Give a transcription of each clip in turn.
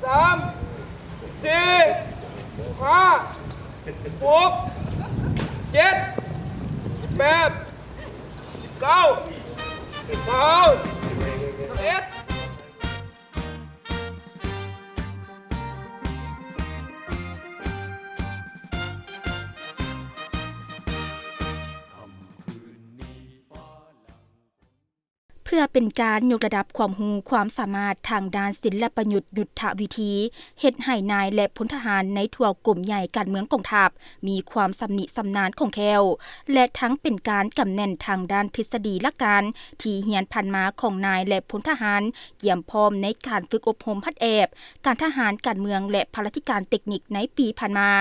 ສາມ ສິບສີ່ ສິບຫ້າ ສິບຫົກ ສິບເຈັດ ສິບແປດ ສິບເກົ້າ ຊາວ ຊາວເອັດ. ເພື່ອເປັນການຍົກລະດັບຄວາມຮູ້ຄວາມສາມາດທາງດ້ານສິນລະປະຍຸດຍຸດທະວິທີ, ເຮັດໃຫ້ນາຍ ແລະ ພົນທະຫານໃນທົ່ວກົມໃຫຍ່ການເມືອງກອງທັບ ມີຄວາມຊຳນິຊຳນານຄ່ອງແຄ້ວ ແລະ ທັງເປັນການກຳແໜ້ນທາງດ້ານທິດສະດີຫຼັກການ ທີ່ຮຽນຜ່ານມາຂອງນາຍ ແລະ ພົນທະຫານ ກຽມພ້ອມໃນການຝຶກອົບຮົມຫັດແອບການທະຫານ, ການເມືອງ ແລະ ພາລາທິການເຕັກນິກໃນປີຜ່ານມາ,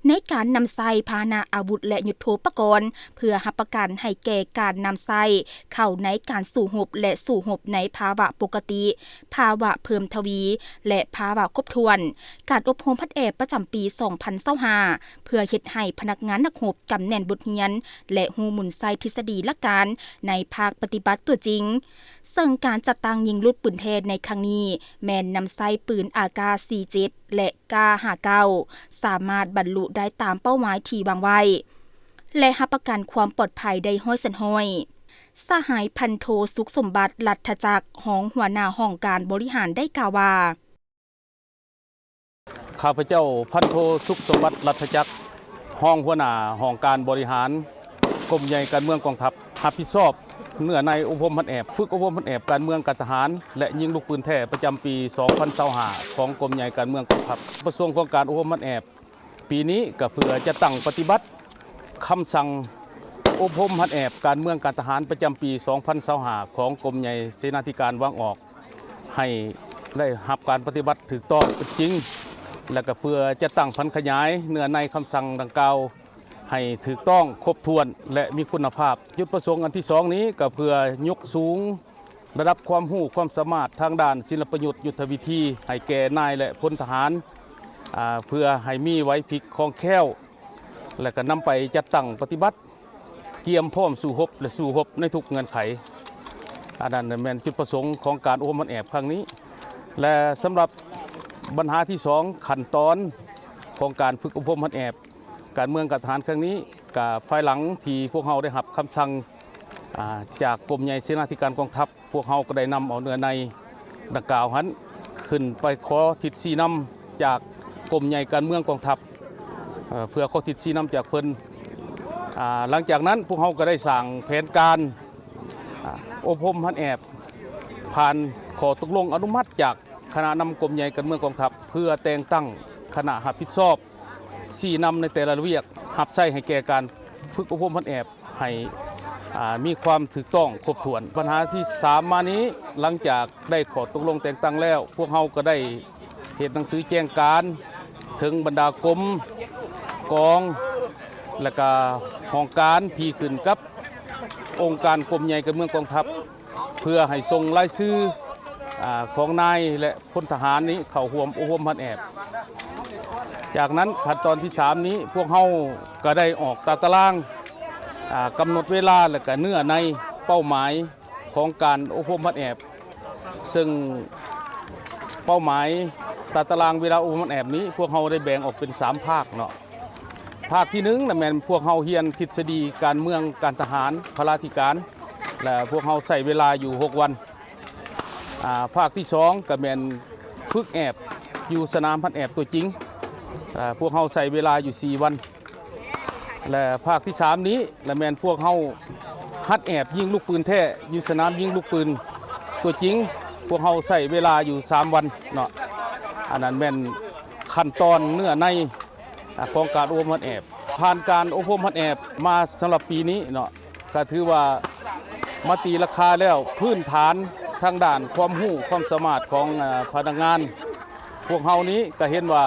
ໃນການນຳໃຊ້ພາຫະນະອາວຸດ ແລະ ຍຸດໂທປະກອນ ເພື່ອຮັບປະກັນໃຫ້ແກ່ການນຳໃຊ້ເຂົ້າໃນການສູ້ຮົບ ແລະ ສູ້ຮົບໃນພາວະປົກກະຕິ, ພາວະເພີ່ມທະວີ ແລະ ພາວະຄົບຖ້ວນ. ການອົບຮົມຫັດແອບປະຈຳປີສອງພັນຊາວຫ້າ ເພື່ອເຮັດໃຫ້ພະນັກງານນັກຮົບກຳແໜ້ນບົດຮຽນ ແລະ ຮູ້ໝູນໃຊ້ທິດສະດີຫຼັກການໃນພາກປະຕິບັດຕົວຈິງ, ເຊິ່ງການຈັດຕັ້ງຍິງລູກປືນແທ້ໃນຄັ້ງນີ້ ແມ່ນນຳໃຊ້ປືນ ອາກາ ສີ່ເຈັດ ແລະ ກາ ຫ້າເກົ້າ ສາມາດບັນລຸໄດ້ຕາມເປົ້າໝາຍທີ່ວາງໄວ້ ແລະ ຮັບປະກັນຄວາມປອດໄພໄດ້ຮ້ອຍສ່ວນຮ້ອຍ. ສະຫາຍພັນໂທ ສຸກສົມບັດ ລັດທະຈັກ ຮອງຫົວໜ້າຫ້ອງການບໍລິຫານ ໄດ້ກ່າວວ່າ: ຂ້າພະເຈົ້າ ພັນໂທ ສຸກສົມບັດ ລັດທະຈັກ ຮອງຫົວໜ້າຫ້ອງການບໍລິຫານ ກົມໃຫຍ່ການເມືອງກອງທັບ ຮັບຜິດຊອບເນື້ອໃນອົບຮົມຫັດແອບ, ຝຶກອົບຮົມຫັດແອບການເມືອງການທະຫານ ແລະ ຍິງລູກປືນແທ້ປະຈຳປີສອງພັນຊາວຫ້າ ຂອງກົມໃຫຍ່ການເມືອງກອງທັບ. ປະສົງຂອງການອົບຮົມຫັດແອບ ປີນີ້ກໍເພື່ອຈັດຕັ້ງປະຕິບັດຄຳສັ່ງອົບຮົມຫັດແອບການເມືອງການທະຫານປະຈຳປີສອງພັນຊາວຫ້າ ຂອງກົມໃຫຍ່ເສນາທິການວາງອອກ ໃຫ້ໄດ້ຮັບການປະຕິບັດຖືກຕ້ອງເປັນຈິງ ແລະ ກໍເພື່ອຈັດຕັ້ງຜັນຂະຫຍາຍເນື້ອໃນຄຳສັ່ງດັ່ງກ່າວໃຫ້ຖືກຕ້ອງ, ຄົບຖ້ວນ ແລະ ມີຄຸນນະພາບ. ຈຸດປະສົງອັນທີສອງນີ້ກໍເພື່ອຍົກສູງ ລະດັບຄວາມຮູ້ຄວາມສາມາດທາງດ້ານສິນລະປະຍຸດຍຸດທະວິທີໃຫ້ແກ່ນາຍ ແລະ ພົນທະຫານ ອາ ເພື່ອໃຫ້ມີໄຫວພິບຄ່ອງແຄ້ວ ແລະ ກໍນຳໄປຈັດຕັ້ງປະຕິບັດ ກຽມພ້ອມສູ້ຮົບ ແລະ ສູ້ຮົບໃນທຸກເງື່ອນໄຂ. ອັນນັ້ນແມ່ນຈຸດປະສົງຂອງການອົບຮົມຮັດແອບຄັ້ງນີ້ ແລະ ສຳລັບບັນຫາທີສອງ ຂັ້ນຕອນຂອງການຝຶກອົບຮົມຮັດແອບ ການເມືອງການທະຫານຄັ້ງນີ້ ກະພາຍຫຼັງທີ່ພວກເຮົາໄດ້ຮັບຄຳສັ່ງ ອາ ຈາກກົມໃຫຍ່ເສນາທິການກອງທັບ, ພວກເຮົາກໍໄດ້ນຳເອົາເນື້ອໃນດັ່ງກ່າວຫັ້ນ ຂຶ້ນໄປຂໍທິດຊີ້ນຳຈາກກົມໃຫຍ່ການເມືອງກອງທັບ ເອີ ເພື່ອຂໍທິດຊີ້ນຳຈາກເພິ່ນ. ອາ ຫຼັງຈາກນັ້ນພວກເຮົາກໍໄດ້ສ້າງແຜນການ ອາ ອົບຮົມຮັດແອບ ຜ່ານຂໍ້ຕົກລົງອະນຸມັດຈາກຄະນະນຳກົມໃຫຍ່ການເມືອງກອງທັບ ເພື່ອແຕ່ງຕັ້ງຄະນະຮັບຜິດຊອບ ຊີ້ນຳໃນແຕ່ລະວຽກ ຮັບໃຊ້ໃຫ້ແກ່ການຝຶກອົບຮົມຮັດແອບໃຫ້ ອາ ມີຄວາມຖືກຕ້ອງຄົບຖ້ວນ. ບັນຫາທີສາມມານີ້ ຫຼັງຈາກໄດ້ຂໍ້ຕົກລົງແຕ່ງຕັ້ງແລ້ວ, ພວກເຮົາກໍໄດ້ເຮັດໜັງສືແຈ້ງການເຖິງບັນດາກົມ, ກອງ ແລະກະຫ້ອງການທີ່ຂຶ້ນກັບອົງການກົມໃຫຍ່ການເມືອງກອງທັບ ເພື່ອໃຫ້ສົ່ງລາຍຊື່ ອາ ຂອງນາຍ ແລະ ພົນທະຫານນີ້ເຂົ້າຮ່ວມອົບຮົມຮັດແອບ. ຈາກນັ້ນຂັ້ນຕອນທີສາມນີ້ ພວກເຮົາກໍໄດ້ອອກຕາຕະລາງ ອາ ກຳນົດເວລາ ແລະກະເນື້ອໃນເປົ້າໝາຍຂອງການອົບຮົມຮັດແອບ ເຊິ່ງເປົ້າໝາຍຕາຕະລາງເວລາອົບຮົມຮັດແອບນີ້ ພວກເຮົາໄດ້ແບ່ງອອກເປັນສາມພາກເນາະ. ພາກທີໜຶ່ງນະແມ່ນພວກເຮົາຮຽນທິດສະດີການເມືອງ, ການທະຫານ, ພະລາທິການ ແລະ ພວກເຮົາໃຊ້ເວລາຢູ່ຫົກວັນ. ອາ ພາກທີສອງກະແມ່ນຝຶກແອບຢູ່ສະໜາມຫັດແອບຕົວຈິງ. ອາ ພວກເຮົາໃຊ້ເວລາຢູ່ສີ່ວັນ ແລະ ພາກທີສາມນີ້ລະແມ່ນພວກເຮົາຫັດແອບຍິງລູກປືນແທ້ຢູ່ສະໜາມຍິງລູກປືນຕົວຈິງ. ພວກເຮົາໃຊ້ເວລາຢູ່ສາມວັນເນາະ. ອັນນັ້ນແມ່ນຂັ້ນຕອນເນື້ອໃນ ອາ ຂອງການອົບຮົມຮັດແອບ. ຜ່ານການອົບຮົມຮັດແອບມາສຳລັບປີນີ້ເນາະ ກະຖືວ່າມາຕີລາຄາແລ້ວ ພື້ນຖານທາງດ້ານຄວາມຮູ້ຄວາມສາມາດຂອງ ອາ ພະນັກງານ ພວກເຮົານີ້ກະເຫັນວ່າ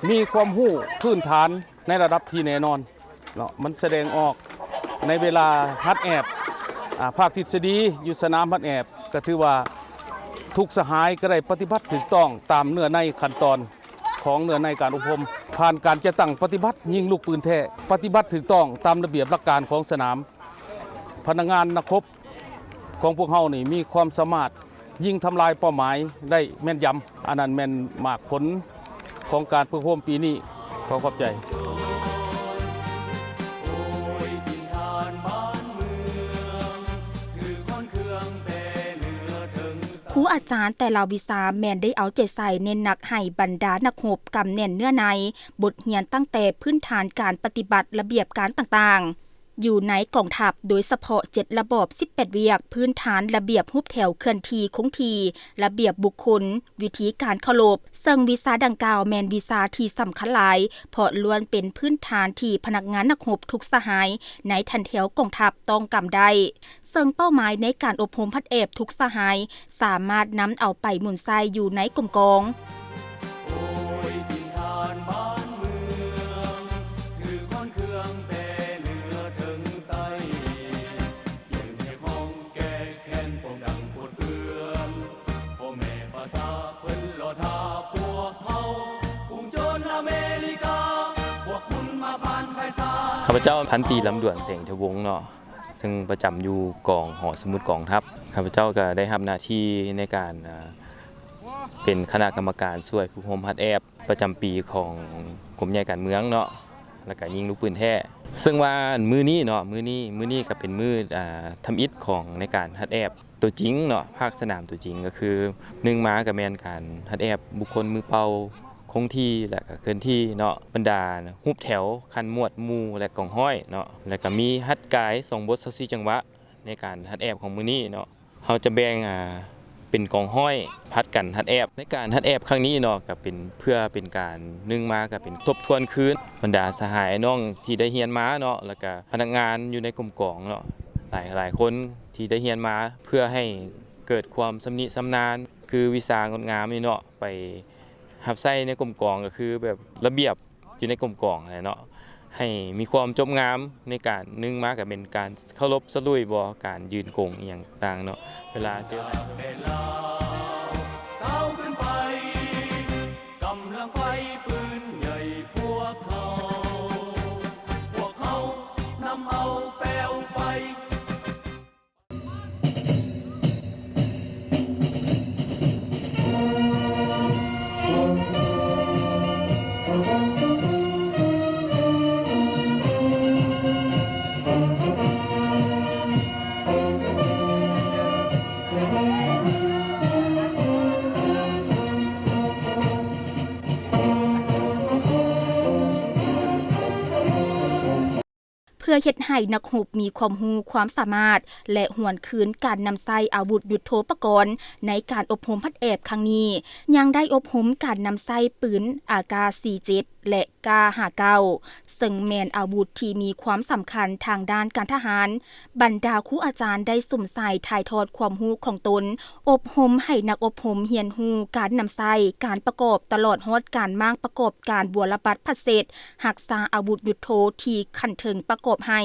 ມີຄວາມຮູ້ພື້ນຖານໃນລະດັບທີ່ແນ່ນອນເນາະ. ມັນສະແດງອອກໃນເວລາຫັດແອບ ອາ ພາກທິດສະດີຢູ່ສະໜາມຫັດແອບ ກະຖືວ່າທຸກສະຫາຍກະໄດ້ປະຕິບັດຖືກຕ້ອງຕາມເນື້ອໃນຂັ້ນຕອນ ຂອງເນື້ອໃນການອົບຮົມ. ຜ່ານການຈັດຕັ້ງປະຕິບັດຍິງລູກປືນແທ້ ປະຕິບັດຖືກຕ້ອງຕາມລະບຽບຫຼັກການຂອງສະໜາມ, ພະນັກງານນັກຮົບຂອງພວກເຮົານີ້ມີຄວາມສາມາດ ຍິງທຳລາຍເປົ້າໝາຍໄດ້ແມ່ນຢຳ. ອັນນັ້ນແມ່ນໝາກຜົນຂອງການຝຶກໂຮມປີນີ້. ຂໍຂອບໃຈ. ຄູອາຈານແຕ່ລະວິຊາແມ່ນໄດ້ເອົາໃຈໃສ່ເນັ້ນໜັກໃຫ້ບັນດານັກຮົບກຳແໜ້ນເນື້ອໃນ ບົດຮຽນຕັ້ງແຕ່ພື້ນຖານການປະຕິບັດລະບຽບການຕ່າງໆ ຢູ່ໃນກອງທັບ, ໂດຍສະເພາະເຈັດລະບອບ ສິບແປດວຽກ, ພື້ນຖານລະບຽບຮູບແຖວເຄື່ອນທີ່ຄົງທີ່, ລະບຽບບຸກຄົນ, ວິທີການເຄົາລົບ, ເຊິ່ງວິຊາດັ່ງກ່າວແມ່ນວິຊາທີ່ສຳຄັນຫຼາຍ, ເພາະລ້ວນເປັນພື້ນຖານທີ່ພະນັກງານນັກຮົບທຸກສະຫາຍໃນຖັນແຖວກອງທັບຕ້ອງກຳໄດ້. ເຊິ່ງເປົ້າໝາຍໃນການອົບຮົມຫັດແອບທຸກສະຫາຍ ສາມາດນຳເອົາໄປໝູນໃຊ້ຢູ່ໃນກົມກອງ. ໂອ້ຍ ຖິ່ນຖານບ້ານເມືອງ ຖືກຄອນເຄືອງແຕ່ເໜືອເຖິງໃຕ້ ສຽງຮຽກຮ້ອງແກ້ແຄ້ນປອງດັງໂພດເຟືອງ ພໍ່ແມ່ປະຊາເພິ່ນລໍຖ້າພວກເຮົາ ຝູງໂຈນອາເມລິກາ ພວກຄຸນມາຜ່ານຂາຍຊາດ. ຂ້າພະເຈົ້າ ພັນຕີ ລຳດວນ ແສງທະວົງ ເນາະ ເຊິ່ງປະຈຳຢູ່ກອງຫໍສະໝຸດກອງທັບ. ຂ້າພະເຈົ້າກໍໄດ້ຮັບໜ້າທີ່ໃນການ ເປັນຄະນະກຳມະການຊ່ວຍຝຶກຮົມຫັດແອບປະຈຳປີຂອງກົມໃຫຍ່ການເມືອງເນາະ ແລ້ວກະຍິງລູກປືນແທ້. ເຊິ່ງວ່າມື້ນີ້ເນາະ ມື້ນີ້ ມື້ນີ້ກໍເປັນມື້ ອ່າ ທຳອິດຂອງໃນການຫັດແອບຕົວຈິງເນາະ ພາກສະໜາມຕົວຈິງ ກໍຄື ໜຶ່ງມາກໍແມ່ນການຫັດແອບບຸກຄົນມືເປົ່າ ຄົງທີ່ ແລະກະເຄື່ອນທີ່ເນາະ, ບັນດາຮູບແຖວ, ຂັ້ນໝວດ, ໝູ່ ແລະກອງຮ້ອຍເນາະ, ແລະກະມີຫັດກາຍສອງບົດ ຊາວສີ່ຈັງຫວະ ໃນການຫັດແອບຂອງມື້ນີ້ເນາະ. ເຮົາຈະແບ່ງ ອ່າ ເປັນກອງຮ້ອຍຜັດກັນຫັດແອບ. ໃນການຫັດແອບຄັ້ງນີ້ເນາະ ກະເປັນເພື່ອເປັນການ ໜຶ່ງມາກະເປັນທົບທວນຄືນບັນດາສະຫາຍອ້າຍນ້ອງທີ່ໄດ້ຮຽນມາເນາະ, ແລະກະພະນັກງານຢູ່ໃນກົມກອງເນາະ ຫຼາຍ ຫຼາຍຄົນທີ່ໄດ້ຮຽນມາ ເພື່ອໃຫ້ເກີດຄວາມຊຳນິຊຳນານ ຄືວິຊາງົດງາມນີ້ເນາະ ໄປຮັບໃຊ້ໃນກົມກອງ ກໍຄືແບບລະບຽບຢູ່ໃນກົມກອງຫັ້ນແຫຼະເນາະ ໃຫ້ມີຄວາມຈົບງາມໃນການ ໜຶ່ງມາກໍແມ່ນການເຄົາລົບສະຫຼຸຍບໍ ການຢືນກົງອີ່ຫຍັງຕ່າງເນາະ ເວລາເຈີ ແມ່ນລາວ ກ້າວຂຶ້ນໄປ ກຳລັງໄຟປືນໃຫຍ່ພວກເຮົາ ພວກເຮົານຳເອົາແປວໄຟ. ເພື່ອເຮັດໃຫ້ນັກຮົບມີຄວາມຮູ້ຄວາມສາມາດ ແລະ ຫວນຄືນການນຳໃຊ້ອາວຸດຍຸດໂທປະກອນໃນການອົບຮົມຫັດແອບຄັ້ງນີ້, ຍັງໄດ້ອົບຮົມການນຳໃຊ້ປືນ ອາກາ ສີ່ເຈັດ ແລະ ກາ ຫ້າເກົ້າ ເຊິ່ງແມ່ນອາວຸດທີ່ມີຄວາມສຳຄັນທາງດ້ານການທະຫານ. ບັນດາຄູອາຈານໄດ້ສຸມໃສ່ຖ່າຍທອດຄວາມຮູ້ຂອງຕົນ, ອົບຮົມໃຫ້ນັກອົບຮົມຮຽນຮູ້ການນຳໃຊ້, ການປະກອບ, ຕະຫຼອດຮອດການມ້າງປະກອບການບົວລະບັດຜັດເສັດ, ຮັກສາອາວຸດຍຸດໂທທີ່ຂັ້ນເທິງປະກອບໃຫ້,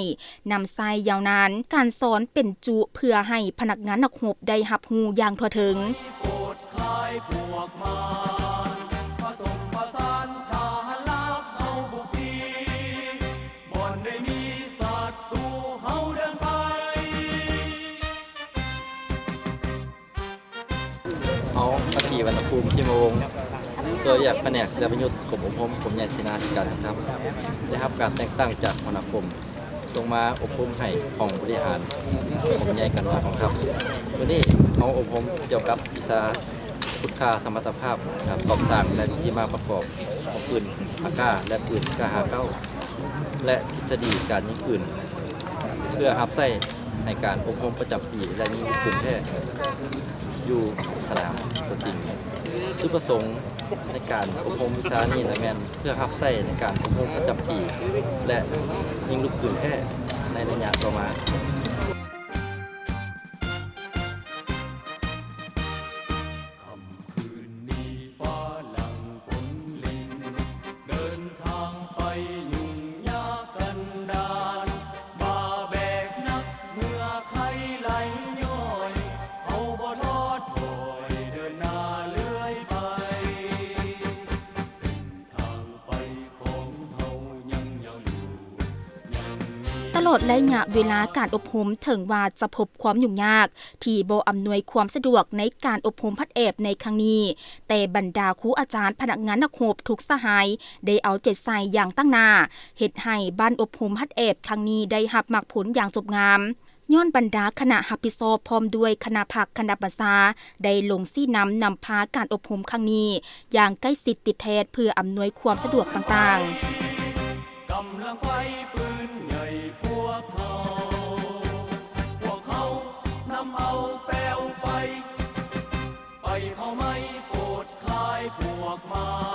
ນຳໃຊ້ຍາວນານ, ການສອນເປັນຈຸເພື່ອໃຫ້ພະນັກງານນັກຮົບໄດ້ຮັບຮູ້ຢ່າງທົ່ວເຖິງ. ຂາຍພວກມານ ປະສົມປະສານ ຖ້າຫັນລາບເຮົາບຸກຕີ ບ່ອນໃດມີສັດຕູ ເຮົາເດີນໄປ. ເຮົາ ພັກດີ ວັນນະພູມ ພິມມະວົງ ຊ່ວຍວຽກພະແນກສິລະປະຍຸດ ກົມອົບຮົມ ກົມໃຫຍ່ເສນາທິການກອງທັບ ໄດ້ຮັບການແຕ່ງຕັ້ງຈາກຫົວໜ້າກົມ ລົງມາອົບຮົມໃຫ້ຫ້ອງບໍລິຫານ ກົມໃຫຍ່ການເມືອງກອງທັບ. ມື້ນີ້ເຮົາອົບຮົມກ່ຽວກັບວິຊາຂຸດຄ່າສະມັດຕະພາບການປອບສ້າງ ແລະ ວິທີມາປະກອບຂອງປືນ ອາກາ ແລະ ປືນ ກາຫ້າເກົ້າ ແລະ ທິດສະດີການຍິງປືນ ເພື່ອຮັບໃຊ້ໃນການອົບຮົມປະຈຳປີ ແລະ ຍິງລູກປືນແທ້ຢູ່ສະໜາມຕົວຈິງ. ຈຸດປະສົງໃນການອົບຮົມວິຊານີ້ລະແມ່ນ ເພື່ອຮັບໃຊ້ໃນການອົບຮົມປະຈຳປີ ແລະ ຍິງລູກປືນແທ້ໃນໄລຍະຕໍ່ມາ. ຄ່ຳຄືນນີ້ຟ້າຫຼັ່ງຝົນລິນ ເດີນທາງໄປຫຍຸ້ງຍາກກັນດານ ມາແບກໜັກເຫື່ອໄຂໄຫຼຍ້ອຍ ເຮົາບໍ່ທໍ້ຖອຍເດີນໜ້າເລື້ອຍໄປ ເສັ້ນທາງໄປຂອງເຮົາຍັງຍາວຢູ່ ຍັງມີ ຕະຫຼອດໄລຍະເວລາການອົບຮົມ ເຖິງວ່າຈະພົບຄວາມຫຍຸ້ງຍາກທີ່ບໍ່ອຳນວຍຄວາມສະດວກໃນການອົບຮົມພັດແອບໃນຄັ້ງນີ້, ແຕ່ບັນດາຄູອາຈານ, ພະນັກງານນັກຮົບທຸກສະຫາຍ ໄດ້ເອົາໃຈໃສ່ຢ່າງຕັ້ງໜ້າ, ເຮັດໃຫ້ບ້ານອົບຮົມພັດແອບຄັ້ງນີ້ໄດ້ຮັບໝາກຜົນຢ່າງຈົບງາມ. ຍ້ອນບັນດາຄະນະຮັບຜິດຊອບ ພ້ອມດ້ວຍຄະນະພັກ, ຄະນະບັນຊາ ໄດ້ລົງຊີ້ນຳນຳພາການອົບຮົມຄັ້ງນີ້ຢ່າງໃກ້ຊິດຕິດແທດ ເພື່ອອຳນວຍຄວາມສະດວກຕ່າງໆ. ກຳລັງໄຟປືນໃຫຍ່ພວກເຮົາ, ພວກເຮົານຳເອົາແປວໄຟ ໄປເຜົາໄໝ້ໂປດຄາຍພວກມາ.